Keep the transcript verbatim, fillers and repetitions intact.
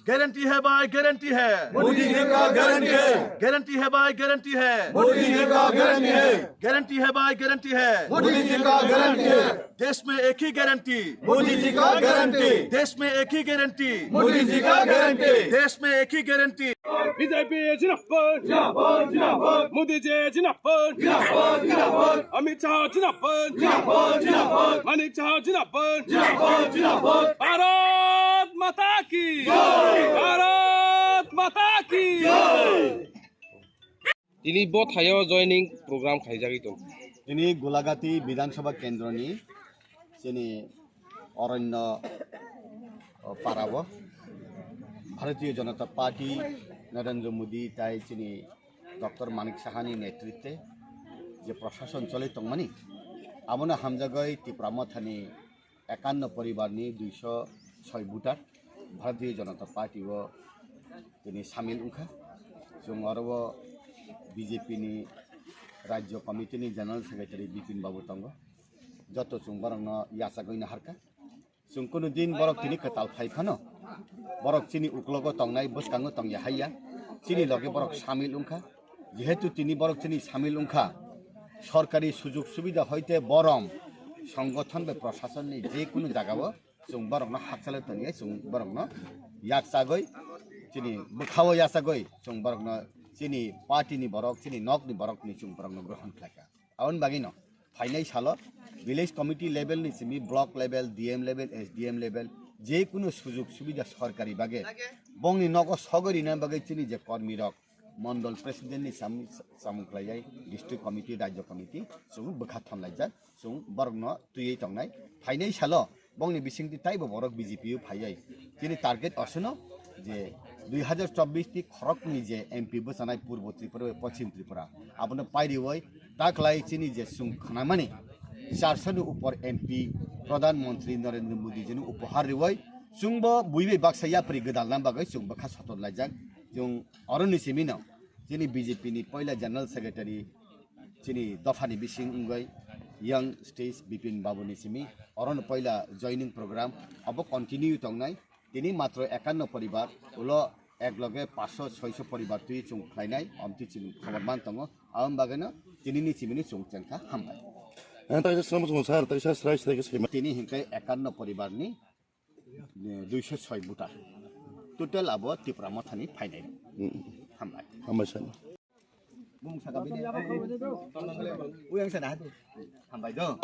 गारंटी है भाई, गारंटी है। मोदी जी का गारंटी है। गारंटी है भाई, गारंटी है। मोदी जी का गारंटी है। गारंटी है भाई, गारंटी है। मोदी जी का गारंटी है। देश में एक ही गारंटी। मोदी जी का गारंटी। देश में एक ही गारंटी। मोदी जी का गारंटी। देश में एक ही गारंटी। बीजेपी जिंदाबाद, जिंदाबाद, जिंदाबाद। मोदी जी जिंदाबाद, जिंदाबाद, जिंदाबाद। अमित शाह जिंदाबाद, जिंदाबाद, जिंदाबाद। मानिक शाह जिंदाबाद, जिंदाबाद, जिंदाबाद। भारत माता की जय। भारत माता की जय। Tini bo thaio joining program khaijagwi tongo. Tini Golagati Bidhan Sabha Kendroni chini Oronno, o, Parao Bharatiya Janata Party Narendra Modi tai chini Doctor Manik Sahani netritwe je prashason choli tongmani, abono hamjagwi Tipra Mothani ekanno poribarni duiso soi voter Bharatiya Janata Party o tini samil wngkha. Chwng oro o B J P ni Rajya Committee ni General Secretary Bipin Babu tongo. Joto chwng borokno yachagwi naharkha. Chwng kunu din borok tini kwtal phai phano, borok chini uklogo tongnai, bwskango tongya haiya, chini loge borok samil wngkha. Jehetu tini borok chini samil wngkha, sorkari sujug subida hoite borom, songothon bai prosasonni je kunu jagao chwng borokno hakchalo toniya, chwng borokno yaksagwi, chini bwkhao yachagwi chwng borokno chini party ni borok, chini nokni borokni chwng borokno grohon khlaikha. Aboni bagwino phainai salo village committee level ni simi block level, D M level, S D M level, je kunu sujug subida sorkari bagwi bongni nogo sogwi rina bagwi chini je kormi rok, mondol president ni sam-, samung khlaijak, district committee, rajya committee, chwng bwkha thomlaijak, chwng borokno twiwi tongnai. Phainai salo bongni bisingtwi taibo borok B J P o phaiwi. Chini target osono je dui hazar chobbish ti khoroknwi je M P bwchanai Purbo Tripura bai Pochim Tripura, abono pairiwi taklai chini je chwng khnamani charso ni upor M P Pradhan Mantri Narendra Modi jino upohar riwi chwngbo buibai baksa yapri gwdalna bagwi chwng bwkha sotor laijak. Chwng oroni simino chini B J P ni poila General Secretary chini dophani bising wngwi Young Stage Bipin Babu ni simi orono poila joining program abo continue tongnai. Tini matro ekanno poribar, ulo ek loge paanch sho, choi sho poribar twi chwng khlainai, omtwi chini khobor man tongo. Aboni bagwino tini ni chimini chwng chengkha, hambai. Ang taisa swnam chwng sir, taisa srai srai khe saima. Tini hinkhe ekanno poribar ni, eh, duiso soi voter. Total abo Tipra Mothani phainai. Hmm. Hambai. Hambai sir. Bumung saka bini. Uyang sana hati. Hambai do.